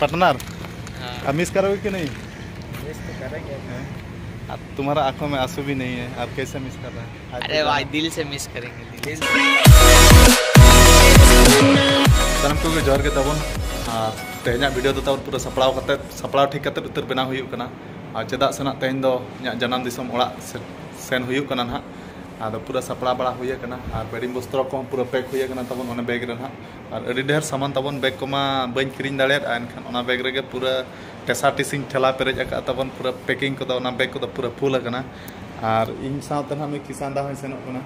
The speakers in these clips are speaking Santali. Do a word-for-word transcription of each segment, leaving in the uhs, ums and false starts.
पार्टनर, हाँ। आप मिस करोगे कि नहीं? मिस तो करेंगे। आप तुम्हारा आंखों में आंसू भी नहीं है, आप कैसे मिस कर रहे हैं? अरे भाई, दिल से मिस करेंगे, दिल से। ᱥᱟᱱᱟᱢ ᱠᱚᱜᱮ ᱡᱚᱦᱟᱨ ᱜᱮ ᱛᱟᱵᱚᱱ᱾ ᱟᱨ ᱛᱮᱦᱮᱧᱟᱜ ᱵᱷᱤᱰᱤᱭᱳ ᱫᱚ ᱛᱟᱵᱚᱱ ᱯᱩᱨᱟᱹ ᱥᱟᱯᱲᱟᱣ ᱠᱟᱛᱮ, ᱥᱟᱯᱲᱟᱣ ᱴᱷᱤᱠ ᱠᱟᱛᱮ ᱩᱛᱟᱹᱨ ᱵᱮᱱᱟᱣ ᱦᱩᱭᱩᱜ ᱠᱟᱱᱟ᱾ ᱟᱨ ᱪᱮᱫᱟᱜ ᱥᱮ ᱱᱟᱜ ᱛᱮᱦᱮᱧ ᱫᱚ ᱤᱧᱟᱹᱜ ᱡᱟᱱᱟᱢ ᱫᱤᱥᱚᱢ ᱚᱲᱟᱜ ᱥᱮ-, ᱥᱮᱱ ᱦᱩᱭᱩᱜ ᱠᱟᱱᱟ ᱱᱟᱦᱟᱜ᱾ ᱟᱫᱚ ᱯᱩᱨᱟᱹ ᱥᱟᱯᱲᱟᱣ ᱵᱟᱲᱟ ᱦᱩᱭ ᱟᱠᱟᱱᱟ ᱟᱨ ᱵᱮᱰᱤᱝ ᱵᱚᱥᱛᱨᱚ ᱠᱚᱦᱚᱸ ᱯᱩᱨᱟᱹ ᱯᱮᱠ ᱦᱩᱭ ᱟᱠᱟᱱᱟ ᱛᱟᱵᱚᱱ ᱚᱱᱟ ᱵᱮᱜᱽ ᱨᱮ ᱱᱟᱦᱟᱜ᱾ ᱟᱨ ᱟᱹᱰᱤ ᱰᱷᱮᱨ ᱥᱟᱢᱟᱱ ᱛᱟᱵᱚᱱ, ᱵᱮᱜᱽ ᱠᱚᱢᱟ ᱵᱟᱹᱧ ᱠᱤᱨᱤᱧ ᱫᱟᱲᱮᱭᱟᱫᱼᱟ, ᱮᱱᱠᱷᱟᱱ ᱚᱱᱟ ᱵᱮᱜᱽ ᱨᱮᱜᱮ ᱯᱩᱨᱟᱹ ᱴᱮᱥᱟ ᱴᱤᱥᱤᱧ ᱴᱷᱮᱞᱟ ᱯᱮᱨᱮᱡ ᱟᱠᱟᱫᱼᱟ ᱛᱟᱵᱚᱱ, ᱯᱩᱨᱟᱹ ᱯᱮᱠᱤᱝ ᱠᱚᱫᱚ ᱚᱱᱟ ᱵᱮᱜᱽ ᱠᱚᱫᱚ ᱯᱩᱨᱟᱹ ᱯᱷᱩᱞ ᱟᱠᱟᱱᱟ᱾ ᱟᱨ ᱤᱧ ᱥᱟᱶᱛᱮ ᱱᱟᱦᱟᱜ ᱱᱩᱭ ᱠᱤᱥᱟᱱ ᱫᱟ ᱦᱚᱸᱭ ᱥᱮᱱᱚᱜ ᱠᱟᱱᱟ᱾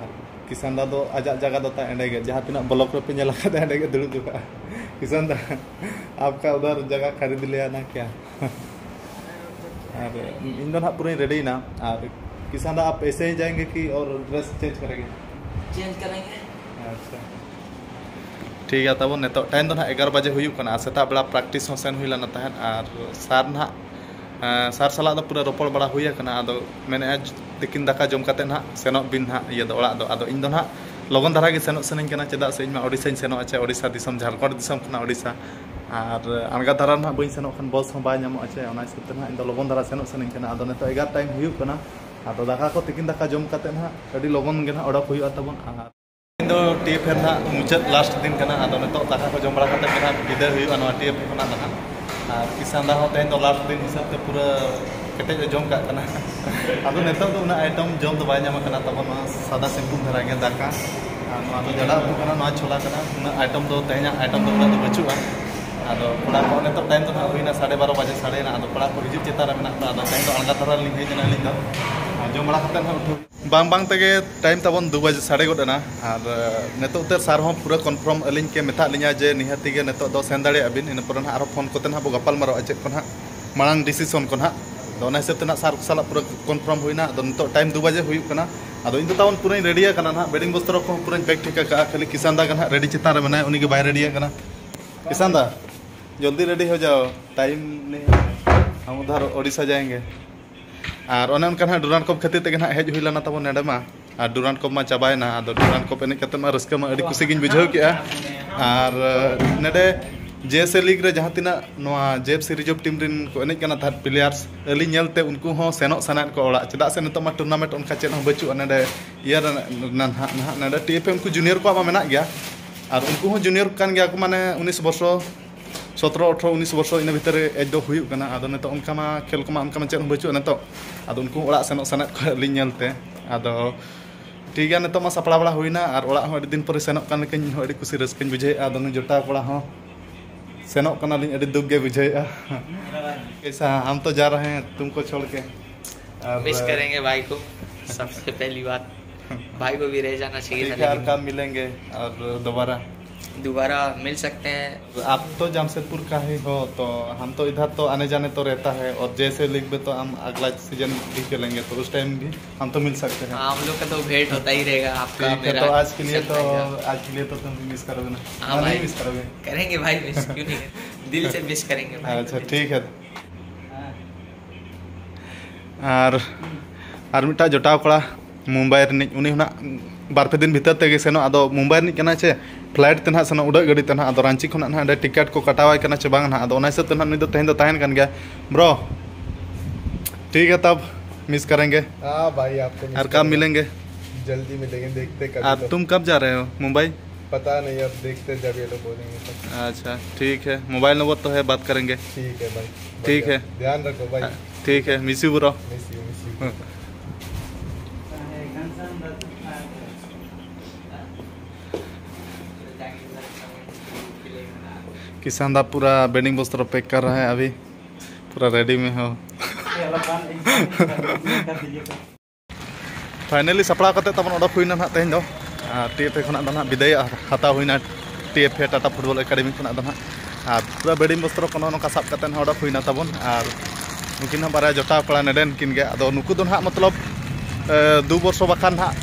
ᱟᱨ ᱠᱤᱥᱟᱱ ᱫᱟ ᱫᱚ ᱟᱡᱟᱜ ᱡᱟᱭᱜᱟ ᱫᱚ ᱛᱟᱭ ᱮᱸᱰᱮ ᱜᱮ, ᱡᱟᱦᱟᱸ ᱛᱤᱱᱟᱹᱜ ᱵᱞᱚᱠ ᱨᱮᱯᱮ ᱧᱮᱞ ᱟᱠᱟᱫᱟ ᱮᱸᱰᱮ ᱜᱮ ᱫᱩᱲᱩᱵ ᱠᱟᱜᱼᱟ᱾ ᱠᱤᱥᱟᱱ ᱫᱟ, ᱟᱯᱠᱟ ᱩᱫᱷᱟᱨ ᱡᱟᱭᱜᱟ ᱠᱷᱟᱨᱤᱫ ᱞᱤᱭᱟ ᱱᱟ ᱠᱭᱟ? ᱟᱨ ᱤᱧ ᱫᱚ ᱱᱟᱦᱟᱜ ᱯᱩᱨᱟᱹᱧ ᱨᱮᱰᱤᱭᱮᱱᱟ᱾ ᱟᱨ ᱠᱤᱥᱟᱱ ᱫᱟ, ᱟᱯ ᱮᱥᱮ ᱦᱤ ᱡᱟᱭᱮᱸᱜᱮ ᱠᱤ ᱚᱨ ᱰᱨᱮᱥ ᱪᱮᱧᱡᱽ ᱠᱟᱨᱮᱸᱜᱮ? ᱪᱮᱧᱡᱽ ᱠᱟᱨᱮᱸᱜᱮ᱾ ᱟᱪᱪᱷᱟ, ᱴᱷᱤᱠ ᱜᱮᱭᱟ ᱛᱟᱵᱚᱱ᱾ ᱱᱤᱛᱚᱜ ᱴᱟᱭᱤᱢ ᱫᱚ ᱱᱟᱦᱟᱜ ᱮᱜᱟᱨᱚ ᱵᱟᱡᱮ ᱦᱩᱭᱩᱜ ᱠᱟᱱᱟ ᱟᱨ ᱥᱮᱛᱟᱜ ᱵᱮᱲᱟ ᱯᱨᱮᱠᱴᱤᱥ ᱦᱚᱸ ᱥᱮᱱ ᱦᱩᱭ ᱞᱮᱱᱟ ᱛᱟᱦᱮᱸᱫ᱾ ᱟᱨ ᱥᱟᱨ ᱱᱟᱦᱟᱜ, ᱮᱸ, ᱥᱟᱨ ᱥᱟᱞᱟᱜ ᱫᱚ ᱯᱩᱨᱟᱹ ᱨᱚᱯᱚᱲ ᱵᱟᱲᱟ ᱦᱩᱭ ᱟᱠᱟᱱᱟ᱾ ᱟᱫᱚ ᱢᱮᱱᱮᱫᱼᱟ, ᱛᱤᱠᱤᱱ ᱫᱟᱠᱟ ᱡᱚᱢ ᱠᱟᱛᱮ ᱱᱟᱦᱟᱜ ᱥᱮᱱᱚᱜ ᱵᱤᱱ ᱱᱟᱦᱟᱜ ᱤᱭᱟᱹ ᱫᱚ, ᱚᱲᱟᱜ ᱫᱚ᱾ ᱟᱫᱚ ᱤᱧ ᱫᱚ ᱱᱟᱦᱟᱜ ᱞᱚᱜᱚᱱ ᱫᱷᱟᱨᱟ ᱜᱮ ᱥᱮᱱᱚᱜ ᱥᱟᱱᱟᱧ ᱠᱟᱱᱟ, ᱪᱮᱫᱟᱜ ᱥᱮ ᱤᱧ ᱢᱟ ᱳᱰᱤᱥᱟᱧ ᱥᱮᱱᱚᱜᱼᱟ ᱪᱮ, ᱳᱰᱤᱥᱟ ᱫᱤᱥᱚᱢ, ᱡᱷᱟᱲᱠᱷᱚᱸᱰ ᱫᱤᱥᱚᱢ ᱠᱷᱚᱱᱟᱜ ᱳᱰᱤᱥᱟ᱾ ᱟᱨ ᱟᱬᱜᱟ ᱫᱷᱟᱨᱟ ᱱᱟᱦᱟᱜ ᱵᱟᱹᱧ ᱥᱮᱱᱚᱜ ᱠᱷᱟᱱ ᱵᱚᱥ ᱦᱚᱸ ᱵᱟᱭ ᱧᱟᱢᱚᱜᱼᱟ ᱪᱮ, ᱚᱱᱟ ᱦᱤᱥᱟᱹᱵ ᱛᱮ ᱱᱟᱦᱟᱜ ᱤᱧ ᱫᱚ ᱞᱚᱜᱚᱱ ᱫᱷᱟᱨᱟ ᱥᱮᱱᱚᱜ ᱥᱟᱱᱟᱧ ᱠᱟᱱᱟ᱾ ᱟᱫᱚ ᱱᱤᱛᱚᱜ ᱮᱜᱟᱨᱚ ᱴᱟᱭᱤᱢ ᱦᱩᱭᱩᱜ ᱠᱟᱱᱟ᱾ ᱟᱫᱚ ᱫᱟᱠᱟ ᱠᱚ, ᱛᱤᱠᱤᱱ ᱫᱟᱠᱟ ᱡᱚᱢ ᱠᱟᱛᱮ ᱱᱟᱦᱟᱜ ᱟᱹᱰᱤ ᱞᱚᱜᱚᱱ ᱜᱮ ᱱᱟᱦᱟᱜ ᱚᱰᱚᱠ ᱦᱩᱭᱩᱜᱼᱟ ᱛᱟᱵᱚᱱ᱾ ᱟᱨ ᱤᱧ ᱫᱚ ᱴᱤ ᱮᱯᱷ ᱮ ᱱᱟᱦᱟᱜ ᱢᱩᱪᱟᱹᱫ ᱞᱟᱥᱴ ᱫᱤᱱ ᱠᱟᱱᱟ᱾ ᱟᱫᱚ ᱱᱤᱛᱚᱜ ᱫᱟᱠᱟ ᱠᱚ ᱡᱚᱢ ᱵᱟᱲᱟ ᱠᱟᱛᱮ ᱜᱮ ᱱᱟᱦᱟᱜ ᱵᱤᱫᱟᱹᱭ ᱦᱩᱭᱩᱜᱼᱟ ᱱᱚᱣᱟ ᱴᱤ ᱮᱯᱷ ᱮ ᱠᱷᱚᱱᱟᱜ ᱫᱚ ᱱᱟᱦᱟᱜ᱾ ᱟᱨ ᱠᱤᱥᱟᱱ ᱫᱟ ᱦᱚᱸ ᱛᱮᱦᱮᱧ ᱫᱚ ᱞᱟᱥᱴ ᱫᱤᱱ ᱦᱤᱥᱟᱹᱵ ᱛᱮ ᱯᱩᱨᱟᱹ ᱠᱮᱴᱮᱡ ᱮ ᱡᱚᱢ ᱠᱟᱜ ᱠᱟᱱᱟ᱾ ᱟᱫᱚ ᱱᱤᱛᱚᱜ ᱫᱚ ᱩᱱᱟᱹᱜ ᱟᱭᱴᱮᱢ ᱡᱚᱢ ᱫᱚ ᱵᱟᱭ ᱧᱟᱢ ᱠᱟᱱᱟ ᱛᱟᱵᱚᱱ, ᱱᱚᱣᱟ ᱥᱟᱫᱟ ᱥᱤᱢᱯᱩᱞ ᱫᱷᱟᱨᱟ ᱜᱮ ᱫᱟᱠᱟ᱾ ᱟᱨ ᱱᱚᱣᱟ ᱫᱚ ᱡᱟᱰᱟ ᱩᱛᱩ ᱠᱟᱱᱟ, ᱱᱚᱣᱟ ᱪᱷᱳᱞᱟ ᱠᱟᱱᱟ᱾ ᱩᱱᱟᱹᱜ ᱟᱭᱴᱮᱢ ᱫᱚ, ᱛᱮᱦᱮᱧᱟᱜ ᱟᱭᱴᱮᱢ ᱫᱚ ᱩᱱᱟᱹᱜ ᱫᱚ ᱵᱟᱹᱪᱩᱜᱼᱟ᱾ ᱟᱫᱚ ᱠᱚᱲᱟ ᱠᱚ ᱱᱤᱛᱚᱜ ᱴᱟᱭᱤᱢ ᱫᱚ ᱱᱟᱦᱟᱜ ᱦᱩᱭᱱᱟ ᱥᱟᱲᱮ ᱵᱟᱨᱚ ᱵᱟᱡᱮ ᱥᱟᱰᱮᱭᱮᱱᱟ᱾ ᱟᱫᱚ ᱠᱚᱲᱟ ᱠᱚ ᱦᱤᱡᱩᱜ ᱪᱮᱛᱟᱱ ᱨᱮ ᱢᱮᱱᱟᱜ ᱠᱚᱣᱟ᱾ ᱟᱫᱚ ᱛᱮᱦᱮᱧ ᱫᱚ ᱟᱬᱜᱟ ᱫᱷᱟᱨᱟ ᱨᱮᱞᱤᱧ ᱦᱮᱡ ᱮᱱᱟ ᱟᱹᱞᱤᱧ ᱫᱚ᱾ ᱟᱨ ᱡᱚᱢ ᱵᱟᱲᱟ ᱠᱟᱛᱮ ᱱᱟᱦᱟᱜ ᱩᱴᱷᱟᱹᱣ ᱵᱟᱝ ᱵᱟᱝ ᱛᱮᱜᱮ ᱴᱟᱭᱤᱢ ᱛᱟᱵᱚᱱ ᱫᱩ ᱵᱟᱡᱮ ᱥᱟᱰᱮ ᱜᱚᱫ ᱮᱱᱟ᱾ ᱟᱨ, ᱮ, ᱱᱤᱛᱚᱜ ᱩᱛᱟᱹᱨ ᱥᱟᱨ ᱦᱚᱸ ᱯᱩᱨᱟᱹ ᱠᱚᱱᱯᱷᱟᱨᱢ ᱟᱹᱞᱤᱧ ᱠᱮ ᱢᱮᱛᱟᱜ ᱞᱤᱧᱟ ᱡᱮ ᱱᱤᱦᱟᱹᱛᱤ ᱜᱮ ᱱᱤᱛᱚᱜ ᱫᱚ ᱥᱮᱱ ᱫᱟᱲᱮᱭᱟᱜᱼᱟ ᱵᱤᱱ᱾ ᱤᱱᱟᱹ ᱯᱚᱨᱮ ᱱᱟᱦᱟᱜ ᱟᱨᱦᱚᱸ ᱯᱷᱳᱱ ᱠᱚᱛᱮ ᱱᱟᱦᱟᱜ ᱵᱚ ᱜᱟᱯᱟᱞ ᱢᱟᱨᱟᱣᱟ ᱪᱮᱫ ᱠᱚ ᱱᱟᱦᱟᱜ ᱢᱟᱲᱟᱝ ᱰᱤᱥᱤᱥᱚᱱ ᱠᱚ ᱱᱟᱦᱟᱜ᱾ ᱟᱫᱚ ᱚᱱᱟ ᱦᱤᱥᱟᱹᱵ ᱛᱮ ᱱᱟᱦᱟᱜ ᱥᱟᱨ ᱠᱚ ᱥᱟᱞᱟᱜ ᱯᱩᱨᱟᱹ ᱠᱚᱱᱯᱷᱟᱨᱢ ᱦᱩᱭᱱᱟ᱾ ᱟᱫᱚ ᱱᱤᱛᱚᱜ ᱴᱟᱭᱤᱢ ᱫᱩ ᱵᱟᱡᱮ ᱦᱩᱭᱩᱜ ᱠᱟᱱᱟ᱾ ᱟᱫᱚ ᱤᱧ ᱫᱚ ᱛᱟᱵᱚᱱ ᱯᱩᱨᱟᱹᱧ ᱨᱮᱰᱤ ᱟᱠᱟᱱᱟ ᱱᱟᱦᱟᱜ, ᱵᱮᱰᱤᱝ ᱵᱚᱥᱛᱨᱚ ᱠᱚᱦᱚᱸ ᱯᱩᱨᱟᱹᱧ ᱯᱮᱠ ᱴᱷᱤᱠ ᱟᱠᱟᱫᱼᱟ᱾ ᱠᱷᱟᱹᱞᱤ ᱠᱤᱥᱟᱱ ᱫᱟ ᱜᱮ ᱱᱟᱦᱟᱜ ᱨᱮᱰᱤ ᱪᱮᱛᱟᱱ ᱨᱮ ᱢᱮᱱᱟᱭᱟ, ᱩᱱᱤ ᱜᱮ ᱵᱟᱭ ᱨᱮᱰᱤ ᱟᱠᱟᱱᱟ᱾ ᱠᱤᱥᱟᱱ ᱫᱟ, ᱡᱚᱞᱫᱤ ᱨᱮᱰᱤ ᱦᱚ ᱡᱟᱣ, ᱴᱟᱭᱤᱢ ᱱᱮ, ᱦᱟᱢ ᱩᱫᱷᱟᱨ ᱳᱰᱤᱥᱟ ᱡᱟᱭᱮᱸᱜᱮ᱾ ᱟᱨ ᱚᱱᱮ ᱚᱱᱠᱟ ᱱᱟᱦᱟᱜ ᱰᱩᱨᱟᱱᱰ ᱠᱚᱯ ᱠᱷᱟᱹᱛᱤᱨ ᱛᱮᱜᱮ ᱱᱟᱦᱟᱜ ᱦᱮᱡ ᱦᱩᱭ ᱞᱮᱱᱟ ᱛᱟᱵᱚᱱ ᱱᱚᱰᱮ ᱢᱟ᱾ ᱟᱨ ᱰᱩᱨᱟᱱᱰ ᱠᱚᱯ ᱢᱟ ᱪᱟᱵᱟᱭᱮᱱᱟ, ᱟᱫᱚ ᱰᱩᱨᱟᱱᱰ ᱠᱚᱯ ᱮᱱᱮᱡ ᱠᱟᱛᱮ ᱢᱟ ᱨᱟᱹᱥᱠᱟᱹ ᱢᱟ ᱟᱹᱰᱤ ᱠᱩᱥᱤ ᱜᱤᱧ ᱵᱩᱡᱷᱟᱹᱣ ᱠᱮᱜᱼᱟ᱾ ᱟᱨ, ᱮ, ᱱᱚᱰᱮ ᱡᱮ ᱮᱥ ᱮ ᱞᱤᱜᱽ ᱨᱮ ᱡᱟᱦᱟᱸ ᱛᱤᱱᱟᱹᱜ ᱱᱚᱣᱟ ᱡᱮ ᱮᱯᱷ ᱥᱤ ᱨᱤᱡᱟᱨᱵᱷ ᱴᱤᱢ ᱨᱮᱱ ᱠᱚ ᱮᱱᱮᱡ ᱠᱟᱱᱟ ᱛᱟᱦᱮᱸᱫ ᱯᱞᱮᱭᱟᱨᱥ, ᱟᱹᱞᱤᱧ ᱧᱮᱞᱛᱮ ᱩᱱᱠᱩ ᱦᱚᱸ ᱥᱮᱱᱚᱜ ᱥᱟᱱᱟᱭᱮᱫ ᱠᱚᱣᱟ ᱚᱲᱟᱜ᱾ ᱪᱮᱫᱟᱜ ᱥᱮ ᱱᱤᱛᱚᱜ ᱢᱟ ᱴᱩᱨᱱᱟᱢᱮᱱᱴ ᱚᱱᱠᱟ ᱪᱮᱫ ᱦᱚᱸ ᱵᱟᱹᱪᱩᱜᱼᱟ ᱱᱚᱰᱮ ᱤᱭᱟᱹ ᱨᱮ, ᱱᱟᱦᱟᱜ ᱱᱟᱦᱟᱜ ᱱᱚᱰᱮ ᱴᱤ ᱮᱯᱷ ᱮ ᱩᱱᱠᱩ ᱡᱩᱱᱤᱭᱚᱨ ᱠᱚᱣᱟᱜ ᱢᱟ ᱢᱮᱱᱟᱜ ᱜᱮᱭᱟ, ᱟᱨ ᱩᱱᱠᱩ ᱦᱚᱸ ᱡᱩᱱᱤᱭᱚᱨ ᱠᱟᱱ ᱜᱮᱭᱟ ᱠᱚ, ᱢᱟᱱᱮ ᱩᱱᱤᱥ ᱵᱚᱨᱥᱚ, ᱥᱚᱛᱨᱚ ᱟᱴᱷᱨᱚ ᱩᱱᱤᱥ ᱵᱚᱨᱥᱚ ᱤᱱᱟᱹ ᱵᱷᱤᱛᱟᱹᱨ ᱨᱮ ᱮᱡᱽ ᱫᱚ ᱦᱩᱭᱩᱜ ᱠᱟᱱᱟ᱾ ᱟᱫᱚ ᱱᱤᱛᱚᱜ ᱚᱱᱠᱟ ᱢᱟ ᱠᱷᱮᱞ ᱠᱚᱢᱟ ᱚᱱᱠᱟ ᱢᱟ ᱪᱮᱫ ᱦᱚᱸ ᱵᱟᱹᱪᱩᱜᱼᱟ ᱱᱤᱛᱚᱜ᱾ ᱟᱫᱚ ᱩᱱᱠᱩ ᱦᱚᱸ ᱚᱲᱟᱜ ᱥᱮᱱᱚᱜ ᱥᱟᱱᱟᱭᱮᱫ ᱠᱚᱣᱟ ᱟᱹᱞᱤᱧ ᱧᱮᱞᱛᱮ᱾ ᱟᱫᱚ ᱴᱷᱤᱠ ᱜᱮᱭᱟ, ᱱᱤᱛᱚᱜ ᱢᱟ ᱥᱟᱯᱲᱟᱣ ᱵᱟᱲᱟ ᱦᱩᱭᱱᱟ ᱟᱨ ᱚᱲᱟᱜ ᱦᱚᱸ ᱟᱹᱰᱤ ᱫᱤᱱ ᱯᱚᱨᱮ ᱥᱮᱱᱚᱜ ᱠᱟᱱ ᱞᱮᱠᱟ ᱤᱧ ᱦᱚᱸ ᱟᱹᱰᱤ ᱠᱩᱥᱤ ᱨᱟᱹᱥᱠᱟᱹᱧ ᱵᱩᱡᱷᱟᱹᱣᱮᱫᱼᱟ᱾ ᱟᱫᱚ ᱱᱩᱭ ᱡᱚᱴᱟᱣ ᱠᱚᱲᱟ ᱦᱚᱸ ᱥᱮᱱᱚᱜ ᱠᱟᱱᱟᱞᱤᱧ, ᱟᱹᱰᱤ ᱫᱩᱠ ᱜᱮ ᱵᱩᱡᱷᱟᱹᱣᱮᱫᱼᱟ᱾ कैसा, हम तो जा रहे हैं, तुमको छोड़ के। और मिस करेंगे भाई को। सबसे पहली बात, भाई को भी रह जाना चाहिए ठीक था, है, और लेकिन कब मिलेंगे और दोबारा? दोबारा मिल सकते हैं। आप तो जमशेदपुर का ही हो, तो हम तो इधर तो आने जाने तो रहता है, और जैसे लीग में तो हम अगला सीजन भी खेलेंगे, तो उस टाइम भी हम तो मिल सकते हैं। हाँ, हम लोग का तो भेंट होता ही रहेगा, आपका ठीक है, मेरा तो आज के लिए चलता तो रहेगा। आज के लिए तो तुम भी मिस करोगे ना? हाँ ना, भाई। नहीं मिस करोगे? करेंगे भाई, मिस क्यों नहीं करेंगे? दिल से मिस करेंगे भाई। अच्छा, ठीक है। ᱟᱨ ᱟᱨ ᱢᱤᱫᱴᱟᱝ ᱡᱚᱴᱟᱣ ᱠᱚᱲᱟ ᱢᱩᱢᱵᱟᱭ ᱨᱤᱱᱤᱡ, ᱩᱱᱤ ᱦᱚᱸ ᱱᱟᱜ ᱵᱟᱨ ᱯᱮ ᱫᱤᱱ ᱵᱷᱤᱛᱟᱹᱨ ᱛᱮᱜᱮ ᱥᱮᱱᱚᱜ᱾ ᱟᱫᱚ ᱢᱩᱢᱵᱟᱭ ᱨᱤᱱᱤᱡ ᱠᱟᱱᱟᱭ ᱪᱮ, ᱯᱷᱞᱟᱭᱤᱴ ᱛᱮ ᱱᱟᱦᱟᱜ ᱥᱮᱱᱚᱜ, ᱩᱰᱟᱹᱜ ᱜᱟᱹᱰᱤ ᱛᱮ ᱱᱟᱦᱟᱜ᱾ ᱟᱫᱚ ᱨᱟᱺᱪᱤ ᱠᱷᱚᱱᱟᱜ ᱱᱟᱦᱟᱜ ᱚᱸᱰᱮ ᱴᱤᱠᱤᱴ ᱠᱚ ᱠᱟᱴᱟᱣᱟᱭ ᱠᱟᱱᱟ ᱪᱮ ᱵᱟᱝ ᱱᱟᱦᱟᱜ, ᱟᱫᱚ ᱚᱱᱟ ᱦᱤᱥᱟᱹᱵ ᱛᱮ ᱱᱟᱦᱟᱜ ᱱᱩᱭ ᱫᱚ ᱛᱮᱦᱮᱧ ᱫᱚ ᱛᱟᱦᱮᱱ ᱠᱟᱱ ᱜᱮᱭᱟ᱾ ᱵᱨᱳ, ᱴᱷᱤᱠ ᱦᱮ, ᱛᱟᱵ ᱢᱤᱥ ᱠᱟᱨᱮᱸᱜᱮ᱾ हाँ भाई, आपको मिस और कब करूंगा। मिलेंगे? जल्दी मिलेंगे, देखते कभी और तो। तुम कब जा रहे हो मुंबई? पता नहीं, अब देखते जब ये लोग बोलेंगे तब। अच्छा, ठीक है, मोबाइल नंबर तो है, बात करेंगे। ठीक है भाई। ठीक बढ़िया। है। ध्यान रखो भाई। ठीक है, miss you bro. Miss you, miss you. किसान दा पूरा बेडिंग बस्त्र पैक कर रहा है अभी, पूरा रेडी में हो। फाइनली ᱥᱟᱯᱲᱟᱣ ᱠᱟᱛᱮ ᱛᱟᱵᱚᱱ ᱚᱰᱚᱠ ᱦᱩᱭᱱᱟ ᱱᱟᱦᱟᱜ ᱛᱮᱦᱮᱧ ᱫᱚ᱾ ᱟᱨ ᱴᱤ ᱮᱯᱷ ᱮ ᱠᱷᱚᱱᱟᱜ ᱫᱚ ᱱᱟᱦᱟᱜ ᱵᱤᱫᱟᱹᱭ ᱦᱟᱛᱟᱣ ᱦᱩᱭᱱᱟ, T F A Tata football academy ᱠᱷᱚᱱᱟᱜ ᱫᱚ ᱱᱟᱦᱟᱜ᱾ ᱟᱨ ᱯᱩᱨᱟᱹ ᱵᱮᱰᱤᱝ ᱵᱚᱥᱛᱨᱚ ᱠᱚ ᱱᱚᱜᱼᱚ ᱱᱚᱝᱠᱟ ᱥᱟᱵ ᱠᱟᱛᱮ ᱱᱟᱦᱟᱜ ᱚᱰᱚᱠ ᱦᱩᱭᱱᱟ ᱛᱟᱵᱚᱱ᱾ ᱟᱨ ᱱᱩᱠᱤᱱ ᱦᱚᱸ ᱵᱟᱨᱭᱟ ᱡᱚᱴᱟᱣ ᱠᱚᱲᱟ ᱱᱮᱰᱮᱱ ᱠᱤᱱ ᱜᱮ᱾ ᱟᱫᱚ ᱱᱩᱠᱩ ᱫᱚ ᱱᱟᱦᱟᱜ ᱢᱚᱛᱞᱚᱵ, ᱮ, ᱫᱩ ᱵᱚᱨᱥᱚ ᱵᱟᱠᱷᱟᱱ ᱱᱟᱦᱟᱜ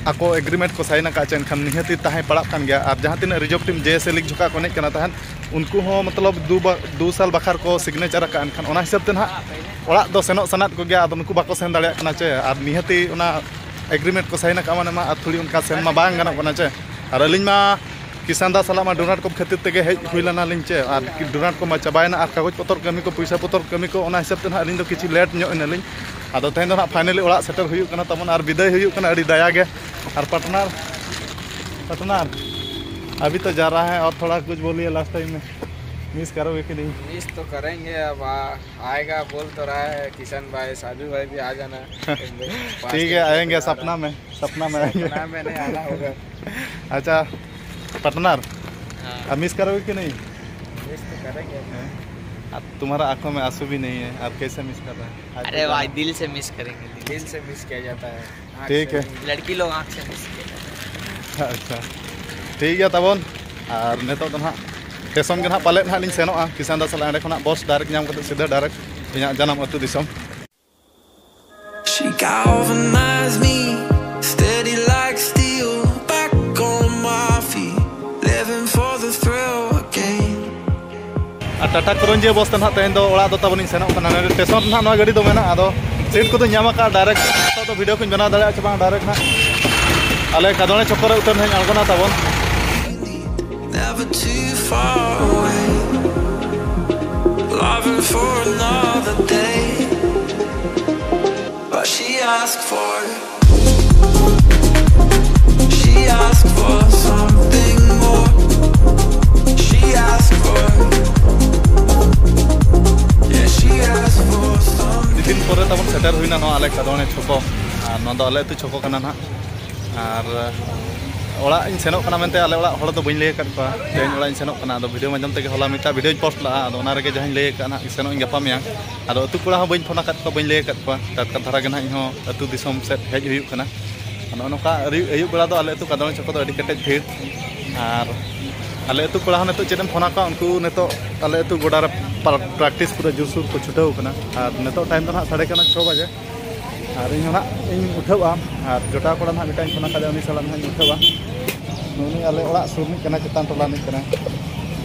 ᱟᱠᱚ ᱮᱜᱽᱨᱤᱢᱮᱱᱴ ᱠᱚ ᱥᱟᱭᱤᱱ ᱟᱠᱟᱫ ᱪᱮ, ᱮᱱᱠᱷᱟᱱ ᱱᱤᱦᱟᱹᱛᱤ ᱛᱟᱦᱮᱸ ᱯᱟᱲᱟᱜ ᱠᱟᱱ ᱜᱮᱭᱟ᱾ ᱟᱨ ᱡᱟᱦᱟᱸ ᱛᱤᱱᱟᱹᱜ ᱨᱤᱡᱟᱨᱵᱷ ᱴᱤᱢ ᱡᱮ ᱮᱥ ᱮ ᱞᱤᱜᱽ ᱡᱚᱠᱷᱟᱜ ᱠᱚ ᱮᱱᱮᱡ ᱠᱟᱱᱟ ᱛᱟᱦᱮᱸᱫ, ᱩᱱᱠᱩ ᱦᱚᱸ ᱢᱚᱛᱞᱚᱵ ᱫᱩ ᱵᱟ-, ᱫᱩ ᱥᱟᱞ ᱵᱟᱠᱷᱟᱨ ᱠᱚ ᱥᱤᱜᱽᱱᱮᱪᱟᱨ ᱟᱠᱟᱫᱼᱟ᱾ ᱮᱱᱠᱷᱟᱱ ᱚᱱᱟ ᱦᱤᱥᱟᱹᱵ ᱛᱮ ᱱᱟᱦᱟᱜ ᱚᱲᱟᱜ ᱫᱚ ᱥᱮᱱᱚᱜ ᱥᱟᱱᱟᱭᱮᱫ ᱠᱚᱜᱮᱭᱟ, ᱟᱫᱚ ᱱᱩᱠᱩ ᱵᱟᱠᱚ ᱥᱮᱱ ᱫᱟᱲᱮᱭᱟᱜ ᱠᱟᱱᱟ ᱪᱮ᱾ ᱟᱨ ᱱᱤᱦᱟᱹᱛᱤ ᱚᱱᱟ ᱮᱜᱽᱨᱤᱢᱮᱱᱴ ᱠᱚ ᱥᱟᱭᱤᱱ ᱟᱠᱟᱫ ᱢᱟᱱᱮ ᱢᱟ ᱟᱨ ᱛᱷᱚᱲᱤ ᱚᱱᱠᱟ ᱥᱮᱱ ᱢᱟ ᱵᱟᱝ ᱜᱟᱱᱚᱜ ᱠᱟᱱᱟ ᱪᱮ᱾ ᱟᱨ ᱟᱹᱞᱤᱧ ᱢᱟ ᱠᱤᱥᱟᱱ ᱫᱟ ᱥᱟᱞᱟᱜ ᱢᱟ ᱰᱳᱱᱟᱴ ᱠᱚ ᱠᱷᱟᱹᱛᱤᱨ ᱛᱮᱜᱮ ᱦᱮᱡ ᱦᱩᱭ ᱞᱮᱱᱟᱞᱤᱧ ᱪᱮ, ᱟᱨ ᱰᱳᱱᱟᱴ ᱠᱚᱢᱟ ᱪᱟᱵᱟᱭᱮᱱᱟ, ᱟᱨ ᱠᱟᱜᱚᱡᱽ ᱯᱚᱛᱚᱨ ᱠᱟᱹᱢᱤ ᱠᱚ, ᱯᱚᱭᱥᱟ ᱯᱚᱛᱚᱨ ᱠᱟᱹᱢᱤ ᱠᱚ, ᱚᱱᱟ ᱦᱤᱥᱟᱹᱵ ᱛᱮ ᱱᱟᱦᱟᱜ ᱟᱹᱞᱤᱧ ᱫᱚ ᱠᱤᱪᱷᱩ ᱞᱮᱴ ᱧᱚᱜ ᱮᱱᱟᱞᱤᱧ᱾ ᱟᱫᱚ ᱛᱮᱦᱮᱧ ᱫᱚ ᱱᱟᱦᱟᱜ ᱯᱷᱟᱭᱱᱟᱞᱤ ᱚᱲᱟᱜ ᱥᱮᱴᱮᱨ ᱦᱩᱭᱩᱜ ᱠᱟᱱᱟ ᱛᱟᱵᱚᱱ, ᱟᱨ ᱵᱤᱫᱟᱹᱭ ᱦᱩᱭᱩᱜ ᱠᱟᱱᱟ ᱟᱹᱰᱤ ᱫᱟᱭᱟ ᱜᱮ᱾ ᱟᱨ ᱯᱟᱴᱱᱟᱨ, ᱯᱟᱴᱱᱟᱨ, ᱟᱵᱷᱤ ᱛᱚ ᱡᱟ ᱨᱟᱦᱟ ᱦᱟᱭ ᱟᱨ ᱛᱷᱚᱲᱟ ᱠᱩᱪ ᱵᱳᱞᱤᱭᱮ, ᱞᱟᱥᱴ ᱴᱟᱭᱤᱢ ᱢᱮ ᱢᱤᱥ ᱠᱟᱨᱳᱜᱮ ᱠᱤ ᱱᱟᱦᱤ? मिस तो करेंगे, अब आ, आएगा बोल तो रहा है किशन भाई, साधु भाई भी आ जाना। ठीक है, आएंगे, सपना में, सपना में आएंगे। सपना में नहीं आना होगा। अच्छा पार्टनर, हाँ। अब मिस करोगे कि नहीं? मिस तो करेंगे। हैं? अब तुम्हारा आंखों में आंसू भी नहीं है, आप कैसे मिस कर रहे हैं? आज अरे तो भाई, जाना दिल से मिस करेंगे, दिल दिल से। से मिस किया जाता है। ठीक है। लड़की लोग आँख से मिस किया जाता है। अच्छा, ᱴᱷᱤᱠ ᱜᱮᱭᱟ ᱛᱟᱵᱚᱱ᱾ ᱟᱨ ᱱᱤᱛᱚᱜ ᱫᱚ ᱱᱟᱦᱟᱜ ᱥᱴᱮᱥᱚᱱ ᱜᱮ ᱱᱟᱦᱟᱜ ᱯᱟᱞᱮᱫ ᱱᱟᱦᱟᱜ ᱞᱤᱧ ᱥᱮᱱᱚᱜᱼᱟ ᱠᱤᱥᱟᱱ ᱫᱟ ᱥᱟᱞᱟᱜ᱾ ᱚᱸᱰᱮ ᱠᱷᱚᱱᱟᱜ ᱵᱚᱥ ᱰᱟᱭᱨᱮᱠᱴ ᱧᱟᱢ ᱠᱟᱛᱮ ᱥᱤᱫᱷᱟᱹ ᱰᱟᱭᱨᱮᱠᱴ ᱤᱧᱟᱹᱜ ᱡᱟᱱᱟᱢ ᱟᱹᱛᱩ ᱫᱤᱥᱚᱢ᱾ She galvanized me, steady like steel, back on my feet, living for the thrill again. ᱟᱨ ᱴᱟᱴᱟ ᱠᱚᱨᱚᱧᱡᱤᱭᱟᱹ ᱵᱚᱥ ᱛᱮ ᱱᱟᱦᱟᱜ ᱛᱮᱦᱮᱧ ᱫᱚ ᱚᱲᱟᱜ ᱫᱚ ᱛᱟᱵᱚᱱᱤᱧ ᱥᱮᱱᱚᱜ ᱠᱟᱱᱟ᱾ ᱱᱚᱰᱮ ᱥᱴᱮᱥᱚᱱ ᱨᱮ ᱱᱟᱦᱟᱜ ᱱᱚᱣᱟ ᱜᱟᱹᱰᱤ ᱫᱚ ᱢᱮᱱᱟᱜᱼᱟ, ᱟᱫᱚ ᱥᱤᱴ ᱠᱚᱫᱚᱧ ᱧᱟᱢ ᱟᱠᱟᱫᱼᱟ᱾ ᱰᱟᱭᱨᱮᱠᱴ ᱱᱤᱛᱚᱜ ᱫᱚ ᱵᱷᱤᱰᱤᱭᱳ ᱠᱚᱧ ᱵᱮᱱᱟᱣ ᱫᱟᱲᱮᱭᱟᱜᱼᱟ ᱪᱮ ᱵᱟᱝ, ᱰᱟᱭᱨᱮᱠᱴ ᱱᱟᱦᱟᱜ ᱟᱞᱮ ᱠᱟᱫᱚᱬᱮ ᱪᱷᱚᱠᱚ ᱨᱮ ᱩᱛᱟᱹᱨ ᱱᱟᱦᱟᱜ ᱤᱧ ᱟᱬᱜᱚᱱᱟ ᱛᱟᱵᱚᱱ᱾ Never too far away, loving for another day. But she asked for, she asked for something more. She asked for, yeah, she asked for something. ᱟᱹᱰᱤ ᱫᱤᱱ ᱯᱚᱨᱮ ᱛᱟᱵᱚᱱ ᱥᱮᱴᱮᱨ ᱦᱩᱭᱱᱟ ᱱᱚᱣᱟ ᱟᱞᱮ ᱠᱟᱫᱚᱬᱮ ᱪᱷᱚᱠᱚ᱾ ᱟᱨ ᱱᱚᱣᱟ ᱫᱚ ᱟᱞᱮ ᱟᱹᱛᱩ ᱪᱷᱚᱠᱚ ᱠᱟᱱᱟ ᱱᱟᱦᱟᱜ᱾ ᱟᱨ ᱚᱲᱟᱜ ᱤᱧ ᱥᱮᱱᱚᱜ ᱠᱟᱱᱟ ᱢᱮᱱᱛᱮ ᱟᱞᱮ ᱚᱲᱟᱜ ᱦᱚᱲ ᱫᱚ ᱵᱟᱹᱧ ᱞᱟᱹᱭ ᱟᱠᱟᱫ ᱠᱚᱣᱟ᱾ ᱛᱮᱦᱮᱧ ᱚᱲᱟᱜ ᱤᱧ ᱥᱮᱱᱚᱜ ᱠᱟᱱᱟ, ᱟᱫᱚ ᱵᱷᱤᱰᱤᱭᱳ ᱢᱟᱫᱽᱫᱷᱚᱢ ᱛᱮᱜᱮ ᱦᱚᱞᱟ ᱢᱤᱫᱴᱟᱝ ᱵᱷᱤᱰᱤᱭᱳᱧ ᱯᱳᱥᱴ ᱞᱟᱜᱼᱟ, ᱟᱫᱚ ᱚᱱᱟ ᱨᱮᱜᱮ ᱡᱟᱦᱟᱸᱧ ᱞᱟᱹᱭ ᱟᱠᱟᱫ ᱱᱟᱦᱟᱜ ᱥᱮᱱᱚᱜ ᱤᱧ ᱜᱟᱯᱟ ᱢᱮᱭᱟᱝ᱾ ᱟᱫᱚ ᱟᱹᱛᱩ ᱠᱚᱲᱟ ᱦᱚᱸ ᱵᱟᱹᱧ ᱯᱷᱳᱱ ᱟᱠᱟᱫ ᱠᱚᱣᱟ, ᱵᱟᱹᱧ ᱞᱟᱹᱭ ᱟᱠᱟᱫ ᱠᱚᱣᱟ᱾ ᱴᱟᱴᱠᱟ ᱫᱷᱟᱨᱟ ᱜᱮ ᱱᱟᱦᱟᱜ ᱤᱧ ᱦᱚᱸ ᱟᱹᱛᱩ ᱫᱤᱥᱚᱢ ᱥᱮᱫ ᱦᱮᱡ ᱦᱩᱭᱩᱜ ᱠᱟᱱᱟ᱾ ᱟᱫᱚ ᱱᱚᱜᱼᱚ ᱱᱚᱝᱠᱟ ᱟᱹᱭᱩᱵ, ᱟᱹᱭᱩᱵ ᱵᱮᱲᱟ ᱫᱚ ᱟᱞᱮ ᱟᱹᱛᱩ ᱠᱟᱫᱚᱬ ᱪᱷᱚᱠᱚ ᱫᱚ ᱟᱹᱰᱤ ᱠᱮᱴᱮᱡ ᱵᱷᱤᱲ᱾ ᱟᱨ ᱟᱞᱮ ᱟᱹᱛᱩ ᱠᱚᱲᱟ ᱦᱚᱸ ᱱᱤᱛᱚᱜ ᱪᱮᱫ ᱮᱢ ᱯᱷᱳᱱ ᱟᱠᱚᱣᱟ, ᱩᱱᱠᱩ ᱱᱤᱛᱚᱜ ᱟᱞᱮ ᱟᱹᱛᱩ ᱜᱚᱰᱟ ᱨᱮ ᱯᱨᱟ-, ᱯᱨᱮᱠᱴᱤᱥ ᱯᱩᱨᱟᱹ ᱡᱳᱨᱥᱳᱨ ᱠᱚ ᱪᱷᱩᱴᱟᱹᱣ ᱠᱟᱱᱟ᱾ ᱟᱨ ᱱᱤᱛᱚᱜ ᱴᱟᱭᱤᱢ ᱫᱚ ᱱᱟᱦᱟᱜ ᱥᱟᱲᱮ ᱠᱟᱱᱟ ᱪᱷᱚ ᱵᱟᱡᱮ᱾ ᱟᱨ ᱤᱧ ᱦᱚᱸ ᱱᱟᱦᱟᱜ ᱤᱧ ᱩᱴᱷᱟᱹᱣᱟ᱾ ᱟᱨ ᱡᱚᱴᱟᱣ ᱠᱚᱲᱟ ᱱᱟᱦᱟᱜ ᱢᱤᱫᱴᱟᱝ ᱤᱧ ᱯᱷᱳᱱ ᱟᱠᱟᱫᱮᱭᱟ, ᱩᱱᱤ ᱥᱟᱞᱟᱜ ᱱᱟᱦᱟᱜ ᱤᱧ ᱩᱴᱷᱟᱹᱣᱟ᱾ ᱩᱱᱤ ᱟᱞᱮ ᱚᱲᱟᱜ ᱥᱩᱨ ᱨᱤᱱᱤᱡ ᱠᱟᱱᱟᱭ, ᱪᱮᱛᱟᱱ ᱴᱚᱞᱟ ᱨᱤᱱᱤᱡ ᱠᱟᱱᱟᱭ᱾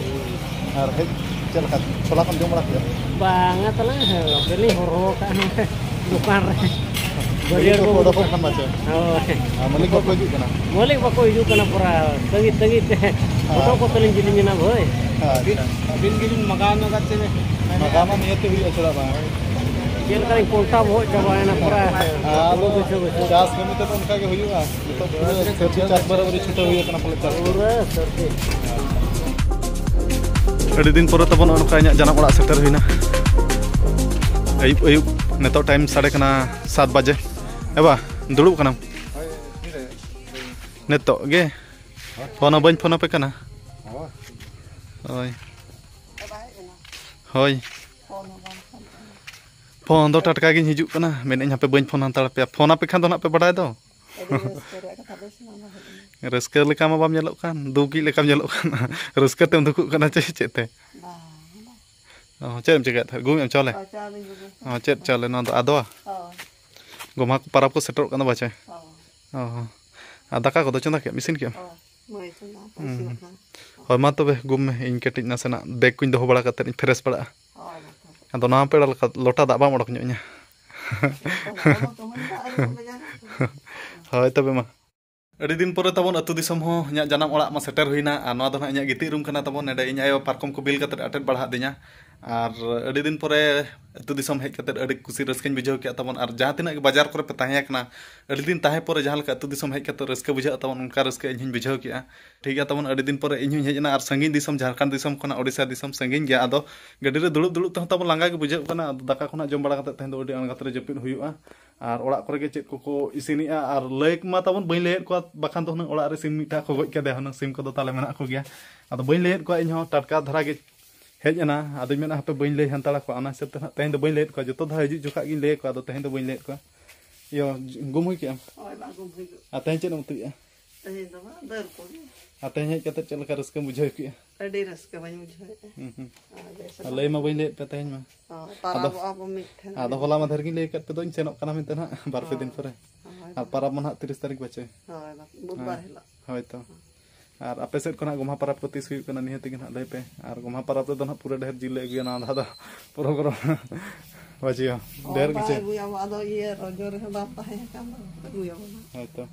ᱟᱨ ᱦᱮᱡ ᱪᱮᱫ ᱞᱮᱠᱟ, ᱪᱷᱳᱞᱟ ᱠᱚᱢ ᱡᱚᱢ ᱵᱟᱲᱟ ᱠᱮᱫᱟ? ᱵᱟᱝᱟ ᱛᱟᱞᱟᱝ, ᱵᱟᱹᱞᱤᱧ ᱦᱚᱨᱦᱚ ᱟᱠᱟᱫᱼᱟ ᱱᱚᱰᱮ ᱫᱚᱠᱟᱱ ᱨᱮ᱾ ᱢᱟᱹᱞᱤᱠ ᱵᱟᱹᱨᱭᱟᱹᱲ ᱠᱚᱠᱚ ᱵᱟᱹᱵᱩ ᱚᱰᱚᱠᱚᱜ ᱠᱟᱱᱟ ᱪᱮ? ᱦᱳᱭ᱾ ᱟᱨ ᱢᱟᱹᱞᱤᱠ ᱵᱟᱠᱚ ᱦᱤᱡᱩᱜ ᱠᱟᱱᱟ? ᱢᱟᱹᱞᱤᱠ ᱵᱟᱠᱚ ᱦᱤᱡᱩᱜ ᱠᱟᱱᱟ, ᱯᱩᱨᱟ ᱛᱟᱹᱜᱤ ᱛᱟᱹᱜᱤ ᱛᱮ᱾ ᱯᱷᱳᱴᱳ ᱠᱚ ᱛᱟᱹᱞᱤᱧ ᱡᱮᱞᱮᱧ ᱮᱱᱟ ᱵᱷᱟᱹᱭ᱾ ᱟᱪᱪᱷᱟ᱾ ᱟᱹᱵᱤᱱ ᱜᱮᱵᱤᱱ ᱢᱟᱜᱟᱣ ᱧᱚᱜᱟ ᱪᱮ? ᱢᱟᱜᱟᱣ ᱢᱟ ᱱᱤᱭᱟᱹᱛᱮ ᱦᱩᱭᱩᱜᱼᱟ, ᱪᱮᱫᱟᱜ ᱵᱟᱝ? ᱪᱮᱫ ᱞᱮᱠᱟᱞᱤᱧ ᱯᱚᱞᱴᱟᱣ ᱵᱚᱦᱚᱜ ᱪᱟᱵᱟᱭᱮᱱᱟ ᱯᱩᱨᱟᱹ᱾ ᱟᱫᱚ ᱵᱩᱡᱷᱟᱹᱣ, ᱵᱩᱡᱷᱟᱹᱣ᱾ ᱪᱟᱥ ᱠᱟᱹᱢᱤ ᱛᱮᱫᱚ ᱚᱱᱠᱟ ᱜᱮ ᱦᱩᱭᱩᱜᱼᱟ᱾ ᱱᱤᱛᱚᱜ ᱯᱩᱨᱟᱹ ᱥᱟᱹᱨᱫᱤ ᱪᱟᱥ ᱵᱟᱨᱟᱵᱟᱹᱨᱤ ᱪᱷᱩᱴᱟᱹᱣ ᱦᱩᱭ ᱟᱠᱟᱱᱟ ᱯᱟᱞᱮ ᱪᱟᱥ ᱠᱚ᱾ ᱯᱩᱨᱟᱹ ᱥᱟᱹᱨᱫᱤ᱾ ᱟᱹᱰᱤ ᱫᱤᱱ ᱯᱚᱨᱮ ᱛᱟᱵᱚᱱ ᱱᱚᱜᱼᱚ ᱱᱚᱝᱠᱟ ᱤᱧᱟᱹᱜ ᱡᱟᱱᱟᱢ ᱚᱲᱟᱜ ᱥᱮᱴᱮᱨ ᱦᱩᱭᱱᱟ᱾ ᱟᱹᱭᱩᱵ ᱟᱹᱭᱩᱵ, ᱱᱤᱛᱚᱜ ᱴᱟᱭᱤᱢ ᱥᱟᱰᱮ ᱠᱟᱱᱟ ᱥᱟᱛ ᱵᱟᱡᱮ᱾ ᱮ ᱵᱟ, ᱫᱩᱲᱩᱵ ᱠᱟᱱᱟᱢ? ᱱᱤᱛᱚᱜ ᱜᱮ? ᱯᱷᱳᱱ ᱦᱚᱸ ᱵᱟᱹᱧ ᱯᱷᱳᱱ ᱟᱯᱮ ᱠᱟᱱᱟ᱾ ᱦᱳᱭ᱾ ᱦᱳᱭ᱾ ᱯᱷᱳᱱ ᱫᱚ ᱴᱟᱴᱠᱟ ᱜᱤᱧ ᱦᱤᱡᱩᱜ ᱠᱟᱱᱟ, ᱢᱮᱱᱮᱫ ᱟᱹᱧ ᱦᱟᱯᱮ ᱵᱟᱹᱧ ᱯᱷᱳᱱ ᱦᱟᱛᱟᱲ ᱟᱯᱮᱭᱟ, ᱯᱷᱳᱱ ᱟᱯᱮ ᱠᱷᱟᱱ ᱫᱚ ᱱᱟᱜ ᱯᱮ ᱵᱟᱰᱟᱭ ᱫᱚ᱾ ᱟᱹᱰᱤ ᱨᱟᱹᱥᱠᱟᱹ ᱨᱮᱭᱟᱜ ᱠᱟᱛᱷᱟ ᱫᱚ ᱥᱟᱱᱟᱢ ᱦᱚᱲ ᱜᱮ᱾ ᱨᱟᱹᱥᱠᱟᱹ ᱞᱮᱠᱟ ᱢᱟ ᱵᱟᱢ ᱧᱮᱞᱚᱜ ᱠᱟᱱ, ᱫᱩᱠᱤᱡ ᱞᱮᱠᱟᱢ ᱧᱮᱞᱚᱜ ᱠᱟᱱᱟ᱾ ᱨᱟᱹᱥᱠᱟᱹ ᱛᱮᱢ ᱫᱩᱠᱩᱜ ᱠᱟᱱᱟ ᱪᱮ ᱪᱮᱫ ᱛᱮ? ᱵᱟᱝ, ᱵᱟᱝ᱾ ᱚ, ᱪᱮᱫ ᱮᱢ ᱪᱤᱠᱟᱹᱭᱮᱫ ᱛᱟᱦᱮᱸᱫ? ᱜᱩᱢ ᱮᱢ ᱪᱟᱣᱞᱮ? ᱚ, ᱪᱟᱣᱞᱮᱧ ᱜᱩᱢᱮᱫ ᱚ, ᱛᱟᱦᱮᱸᱫ᱾ ᱪᱮᱫ ᱪᱟᱣᱞᱮ ᱱᱚᱣᱟ ᱫᱚ? ᱟᱫᱣᱟ? ᱦᱳᱭ᱾ ᱜᱚᱢᱦᱟ ᱠᱚ ᱯᱟᱨᱟᱵᱽ ᱠᱚ ᱥᱮᱴᱮᱨᱚᱜ ᱠᱟᱱᱟ ᱵᱟᱪᱮ? ᱦᱳᱭ᱾ ᱚ, ᱟᱨ ᱫᱟᱠᱟ ᱠᱚᱫᱚ ᱪᱚᱸᱫᱟ ᱠᱮᱫ, ᱤᱥᱤᱱ ᱠᱮᱫ? ᱦᱳᱭ᱾ ᱢᱟᱹᱭ ᱪᱚᱸᱫᱟ ᱟᱠᱟᱫ, ᱦᱩᱸ᱾ ᱤᱥᱤᱱᱚᱜ ᱠᱟᱱᱟ᱾ ᱦᱳᱭ, ᱢᱟ ᱛᱚᱵᱮ ᱜᱩᱢ ᱢᱮ, ᱤᱧ ᱠᱟᱹᱴᱤᱡ ᱱᱟᱥᱮᱱᱟᱜ ᱵᱮᱜᱽ ᱠᱚᱧ ᱫᱚᱦᱚ ᱵᱟᱲᱟ ᱠᱟᱛᱮᱫ ᱤᱧ ᱯᱷᱨᱮᱥ ᱵᱟᱲᱟᱜᱼᱟ᱾ ᱦᱳᱭ, ᱢᱟ ᱛᱚᱵᱮ᱾ ᱟᱫᱚ ᱱᱚᱣᱟ ᱯᱮᱲᱟ ᱞᱮᱠᱟ ᱞᱚᱴᱟ ᱫᱟᱜ ᱵᱟᱢ ᱚᱰᱚᱠ ᱧᱚᱜ ᱤᱧᱟ᱾ ᱦᱳᱭ, ᱟᱵᱚ ᱫᱚ ᱢᱟᱱᱮ ᱫᱟᱜ ᱨᱮ ᱵᱟᱡᱟᱨ᱾ ᱦᱳᱭ, ᱛᱚᱵᱮ ᱢᱟ᱾ ᱟᱹᱰᱤ ᱫᱤᱱ ᱯᱚᱨᱮ ᱛᱟᱵᱚᱱ ᱟᱹᱛᱩ ᱫᱤᱥᱚᱢ ᱦᱚᱸ ᱤᱧᱟᱹᱜ ᱡᱟᱱᱟᱢ ᱚᱲᱟᱜ ᱢᱟ ᱥᱮᱴᱮᱨ ᱦᱩᱭᱱᱟ, ᱟᱨ ᱱᱚᱣᱟ ᱫᱚ ᱱᱟᱦᱟᱜ ᱤᱧᱟᱹᱜ ᱜᱤᱛᱤᱡ ᱨᱩᱢ ᱠᱟᱱᱟ ᱛᱟᱵᱚᱱ᱾ ᱱᱚᱰᱮ ᱤᱧ ᱟᱭᱳ ᱯᱟᱨᱠᱚᱢ ᱠᱚ ᱵᱤᱞ ᱠᱟᱛᱮᱫ ᱟᱴᱮᱫ ᱵᱟᱲᱟ ᱟᱹᱫᱤᱧᱟ, ᱟᱨ ᱟᱹᱰᱤ ᱫᱤᱱ ᱯᱚᱨᱮ ᱟᱹᱛᱩ ᱫᱤᱥᱚᱢ ᱦᱮᱡ ᱠᱟᱛᱮᱫ ᱟᱹᱰᱤ ᱠᱩᱥᱤ ᱨᱟᱹᱥᱠᱟᱹᱧ ᱵᱩᱡᱷᱟᱹᱣ ᱠᱮᱫ ᱛᱟᱵᱚᱱ᱾ ᱟᱨ ᱡᱟᱦᱟᱸ ᱛᱤᱱᱟᱹᱜ ᱜᱮ ᱵᱟᱡᱟᱨ ᱠᱚᱨᱮ ᱯᱮ ᱛᱟᱦᱮᱸ ᱠᱟᱱᱟ, ᱟᱹᱰᱤ ᱫᱤᱱ ᱛᱟᱦᱮᱸ ᱯᱚᱨᱮ ᱡᱟᱦᱟᱸ ᱞᱮᱠᱟ ᱟᱹᱛᱩ ᱫᱤᱥᱚᱢ ᱦᱮᱡ ᱠᱟᱛᱮᱫ ᱨᱟᱹᱥᱠᱟᱹ ᱵᱩᱡᱷᱟᱹᱜᱼᱟ ᱛᱟᱵᱚᱱ, ᱚᱱᱠᱟ ᱨᱟᱹᱥᱠᱟᱹ ᱤᱧ ᱦᱚᱸᱧ ᱵᱩᱡᱷᱟᱹᱣ ᱠᱮᱫᱼᱟ᱾ ᱴᱷᱤᱠ ᱜᱮᱭᱟ ᱛᱟᱵᱚᱱ, ᱟᱹᱰᱤ ᱫᱤᱱ ᱯᱚᱨᱮ ᱤᱧ ᱦᱚᱸᱧ ᱦᱮᱡ ᱮᱱᱟ, ᱟᱨ ᱥᱟᱺᱜᱤᱧ ᱫᱤᱥᱚᱢ, ᱡᱷᱟᱲᱠᱷᱚᱸᱰ ᱫᱤᱥᱚᱢ ᱠᱷᱚᱱᱟᱜ ᱳᱰᱤᱥᱟ ᱫᱤᱥᱚᱢ ᱥᱟᱺᱜᱤᱧ ᱜᱮᱭᱟ᱾ ᱟᱫᱚ ᱜᱟᱹᱰᱤ ᱨᱮ ᱫᱩᱲᱩᱵ ᱫᱩᱲᱩᱵ ᱛᱮᱦᱚᱸ ᱛᱟᱵᱚᱱ ᱞᱟᱸᱜᱟ ᱜᱮ ᱵᱩᱡᱷᱟᱹᱜ ᱠᱟᱱᱟ᱾ ᱟᱫᱚ ᱫᱟᱠᱟ ᱠᱚ ᱱᱟᱜ ᱡᱚᱢ ᱵᱟᱲᱟ ᱠᱟᱛᱮᱫ ᱛᱮᱦᱮᱧ ᱫᱚ ᱟᱹᱰᱤ ᱟᱬᱜᱟᱛ ᱨᱮ ᱡᱟᱹᱯᱤᱫ ᱦᱩᱭᱩᱜᱼᱟ᱾ ᱟᱨ ᱚᱲᱟᱜ ᱠᱚᱨᱮ ᱜᱮ ᱪᱮᱫ ᱠᱚᱠᱚ ᱤᱥᱤᱱᱮᱜᱼᱟ, ᱟᱨ ᱞᱟᱹᱭ ᱢᱟ ᱛᱟᱵᱚᱱ ᱵᱟᱹᱧ ᱞᱟᱹᱭᱮᱫ ᱠᱚᱣᱟ, ᱵᱟᱠᱷᱟᱱ ᱫᱚ ᱦᱩᱱᱟᱹᱝ ᱚᱲᱟᱜ ᱨᱮ ᱥᱤᱢ ᱢᱤᱫᱴᱟᱜ ᱠᱚ ᱜᱚᱡ ᱠᱮᱫᱮᱭᱟ ᱦᱩᱱᱟᱹᱝ, ᱥᱤᱢ ᱠᱚᱫᱚ ᱛᱟᱞᱮ ᱢᱮᱱᱟᱜ ᱠᱚᱜᱮᱭᱟ᱾ ᱟᱫᱚ ᱵᱟᱹᱧ ᱞᱟᱹᱭᱮᱫ ᱠᱚᱣᱟ, ᱤᱧ ᱦᱚᱸ ᱴᱟᱴᱠᱟ ᱫᱷᱟᱨᱟ ᱜᱮ ᱦᱮᱡ ᱮᱱᱟ᱾ ᱟᱫᱚᱧ ᱢᱮᱱᱟ ᱦᱟᱯᱮ ᱵᱟᱹᱧ ᱞᱟᱹᱭ ᱦᱟᱛᱟᱲ ᱟᱠᱚᱣᱟ, ᱚᱱᱟ ᱦᱤᱥᱟᱹᱵ ᱛᱮ ᱱᱟᱦᱟᱜ ᱛᱮᱦᱮᱧ ᱫᱚ ᱵᱟᱹᱧ ᱞᱟᱹᱭᱮᱫ ᱠᱚᱣᱟ᱾ ᱡᱚᱛᱚ ᱫᱷᱟᱣ ᱦᱤᱡᱩᱜ ᱡᱚᱠᱷᱟᱜ ᱜᱤᱧ ᱞᱟᱹᱭ ᱟᱠᱚᱣᱟ, ᱟᱫᱚ ᱛᱮᱦᱮᱧ ᱫᱚ ᱵᱟᱹᱧ ᱞᱟᱹᱭᱮᱫ ᱠᱚᱣᱟ᱾ ᱤᱭᱟᱹ, ᱜᱩᱢ ᱦᱩᱭ ᱠᱮᱜᱼᱟᱢ? ᱦᱳᱭ, ᱵᱟᱝ ᱜᱩᱢ ᱦᱩᱭ ᱠᱚᱜᱼᱟ᱾ ᱟᱨ ᱛᱮᱦᱮᱧ ᱪᱮᱫ ᱮᱢ ᱩᱛᱩᱭᱮᱫᱼᱟ? ᱛᱮᱦᱮᱧ ᱫᱚ ᱵᱟᱝ, ᱫᱟᱹᱞ ᱠᱚᱜᱮ᱾ ᱟᱨ ᱛᱮᱦᱮᱧ ᱦᱮᱡ ᱠᱟᱛᱮ ᱪᱮᱫ ᱞᱮᱠᱟ ᱨᱟᱹᱥᱠᱟᱹᱢ ᱵᱩᱡᱷᱟᱹᱣ ᱠᱮᱜᱼᱟ? ᱟᱹᱰᱤ ᱨᱟᱹᱥᱠᱟᱹ ᱵᱟᱹᱧ ᱵᱩᱡᱷᱟᱹᱣᱮᱫᱼᱟ᱾ ᱦᱩᱸ, ᱦᱩᱸ᱾ ᱟᱨ ᱵᱮᱥ ᱟᱨ ᱞᱟᱹᱭ ᱢᱟ ᱵᱟᱹᱧ ᱞᱟᱹᱭᱮᱫ ᱯᱮ ᱛᱮᱦᱮᱧ ᱢᱟ᱾ ᱦᱳᱭ, ᱟᱫᱚ, ᱯᱟᱨᱟᱵᱚᱜᱼᱟ ᱵᱚ ᱢᱤᱫ ᱴᱷᱮᱱ᱾ ᱟᱫᱚ ᱦᱚᱞᱟ ᱢᱟᱫᱷᱮᱨ ᱜᱤᱧ ᱞᱟᱹᱭ ᱟᱠᱟᱫ ᱯᱮ ᱫᱚ, ᱤᱧ ᱥᱮᱱᱚᱜ ᱠᱟᱱᱟ ᱢᱮᱱᱛᱮ ᱱᱟᱦᱟᱜ ᱵᱟᱨ ᱯᱮ ᱫᱤᱱ ᱯᱚᱨᱮ᱾ ᱦᱳᱭ, ᱟᱨ ᱦᱳᱭ᱾ ᱯᱟᱨᱟᱵᱽ ᱢᱟ ᱱᱟᱦᱟᱜ ᱛᱤᱨᱤᱥ ᱛᱟᱹᱨᱤᱠᱷ ᱵᱟᱪᱮ? ᱦᱳᱭ, ᱵᱩᱫᱷᱵᱟᱨ ᱦᱮᱸ, ᱦᱤᱞᱳᱜ᱾ ᱦᱳᱭ ᱛᱚ᱾ ᱟᱨ ᱟᱯᱮ ᱥᱮᱫ ᱠᱷᱚᱱᱟᱜ ᱜᱚᱢᱦᱟ ᱯᱟᱨᱟᱵᱽ ᱠᱚ ᱛᱤᱥ ᱦᱩᱭᱩᱜ ᱠᱟᱱᱟ, ᱱᱤᱦᱟᱹᱛ ᱜᱮ ᱱᱟᱦᱟᱜ ᱞᱟᱹᱭ ᱯᱮ᱾ ᱟᱨ ᱜᱚᱢᱦᱟ ᱯᱟᱨᱟᱵᱽ ᱨᱮᱫᱚ ᱱᱟᱦᱟᱜ ᱯᱩᱨᱟᱹ ᱰᱷᱮᱨ ᱡᱤᱞ ᱞᱮ ᱟᱹᱜᱩᱭᱟ, ᱱᱚᱣᱟ ᱫᱷᱟᱣ ᱫᱚ ᱯᱩᱨᱟᱹ ᱜᱚᱨᱚᱢ᱾ ᱵᱟᱪᱮ ᱦᱚᱸ, ᱦᱳᱭ, ᱰᱷᱮᱨ ᱵᱟᱝ ᱜᱮᱪᱮ? ᱟᱹᱜᱩᱭᱟᱵᱚ, ᱟᱫᱚ ᱤᱭᱟᱹ ᱨᱚᱡᱚ ᱨᱮᱦᱚᱸ ᱵᱟᱢ ᱛᱟᱦᱮᱸ ᱠᱟᱱ ᱫᱚ, ᱟᱹᱜᱩᱭᱟᱵᱚ ᱱᱟᱦᱟᱜ᱾ ᱦᱳᱭ ᱛᱚ᱾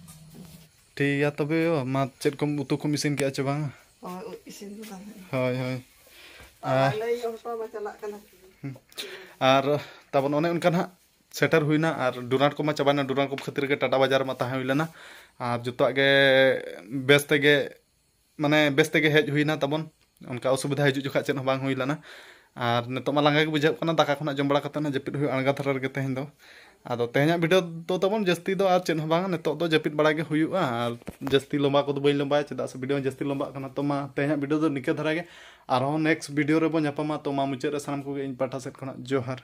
ᱴᱷᱤᱠ ᱜᱮᱭᱟ ᱛᱚᱵᱮ ᱭᱳ, ᱢᱟ ᱪᱮᱫ ᱠᱚᱢ ᱩᱛᱩ ᱠᱚᱢ ᱤᱥᱤᱱ ᱠᱮᱜᱼᱟ ᱪᱮ ᱵᱟᱝ? ᱦᱳᱭ, ᱩᱫ ᱤᱥᱤᱱ ᱫᱚ ᱛᱟᱦᱮᱸ᱾ ᱦᱳᱭ ᱦᱳᱭ᱾ ᱟᱨ ᱞᱟᱹᱭ ᱦᱚᱴᱚ ᱢᱟ ᱪᱟᱞᱟᱜ ᱠᱟᱱᱟ᱾ ᱟᱨ ᱛᱟᱵᱚᱱ ᱚᱱᱮ ᱚᱱᱠᱟ ᱱᱟᱦᱟᱜ ᱥᱮᱴᱮᱨ ᱦᱩᱭᱱᱟ, ᱟᱨ ᱰᱩᱨᱟᱱᱰ ᱠᱚᱢᱟ ᱪᱟᱵᱟᱭᱱᱟ, ᱰᱩᱨᱟᱱᱰ ᱠᱚ ᱠᱷᱟᱹᱛᱤᱨ ᱜᱮ ᱴᱟᱴᱟ ᱵᱟᱡᱟᱨ ᱨᱮᱢᱟ ᱛᱟᱦᱮᱸ ᱦᱩᱭ ᱞᱮᱱᱟ᱾ ᱟᱨ ᱡᱚᱛᱚᱣᱟᱜ ᱜᱮ ᱵᱮᱥ ᱛᱮᱜᱮ, ᱢᱟᱱᱮ ᱵᱮᱥ ᱛᱮᱜᱮ ᱦᱮᱡ ᱦᱩᱭᱱᱟ ᱛᱟᱵᱚᱱ, ᱚᱱᱠᱟ ᱚᱥᱩᱵᱤᱫᱷᱟ ᱦᱤᱡᱩᱜ ᱡᱚᱠᱷᱟᱡ ᱪᱮᱫ ᱦᱚᱸ ᱵᱟᱝ ᱦᱩᱭ ᱞᱮᱱᱟ᱾ ᱟᱨ ᱱᱤᱛᱚᱜ ᱢᱟ ᱞᱟᱸᱜᱟ ᱜᱮ ᱵᱩᱡᱷᱟᱹᱜ ᱠᱟᱱᱟ, ᱫᱟᱠᱟ ᱠᱷᱚᱱᱟᱜ ᱡᱚᱢ ᱵᱟᱲᱟ ᱠᱟᱛᱮ ᱱᱟᱜ ᱡᱟᱹᱯᱤᱫ ᱦᱩᱭᱩᱜᱼᱟ ᱟᱬᱜᱟ ᱫᱷᱟᱨᱟ ᱨᱮᱜᱮ ᱛᱮᱦᱮᱧ ᱫᱚ᱾ ᱟᱫᱚ ᱛᱮᱦᱮᱧᱟᱜ ᱵᱷᱤᱰᱤᱭᱳ ᱫᱚ ᱛᱟᱵᱚᱱ ᱡᱟᱹᱥᱛᱤ ᱫᱚ ᱟᱨ ᱪᱮᱫ ᱦᱚᱸ ᱵᱟᱝ, ᱱᱤᱛᱚᱜ ᱫᱚ ᱡᱟᱹᱯᱤᱫ ᱵᱟᱲᱟ ᱜᱮ ᱦᱩᱭᱩᱜᱼᱟ᱾ ᱟᱨ ᱡᱟᱹᱥᱛᱤ ᱞᱚᱢᱵᱟ ᱠᱚᱫᱚ ᱵᱟᱹᱧ ᱞᱚᱢᱵᱟᱭᱟ, ᱪᱮᱫᱟᱜ ᱥᱮ ᱵᱷᱤᱰᱤᱭᱳ ᱡᱟᱹᱥᱛᱤ ᱞᱚᱢᱵᱟᱜ ᱠᱟᱱᱟ᱾ ᱛᱚ ᱢᱟ ᱛᱮᱦᱮᱧᱟᱜ ᱵᱷᱤᱰᱤᱭᱳ ᱫᱚ ᱱᱤᱠᱟᱹ ᱫᱷᱟᱨᱟ ᱜᱮ, ᱟᱨᱦᱚᱸ ᱱᱮᱠᱥᱴ ᱵᱷᱤᱰᱤᱭᱳ ᱨᱮᱵᱚᱱ ᱧᱟᱯᱟᱢᱟ᱾ ᱛᱚ ᱢᱟ ᱢᱩᱪᱟᱹᱫ ᱨᱮ ᱥᱟᱱᱟᱢ ᱠᱚᱜᱮ ᱤᱧ ᱯᱟᱦᱴᱟ ᱥᱮᱫ ᱠᱷᱚᱱᱟᱜ ᱡᱚᱦᱟᱨ᱾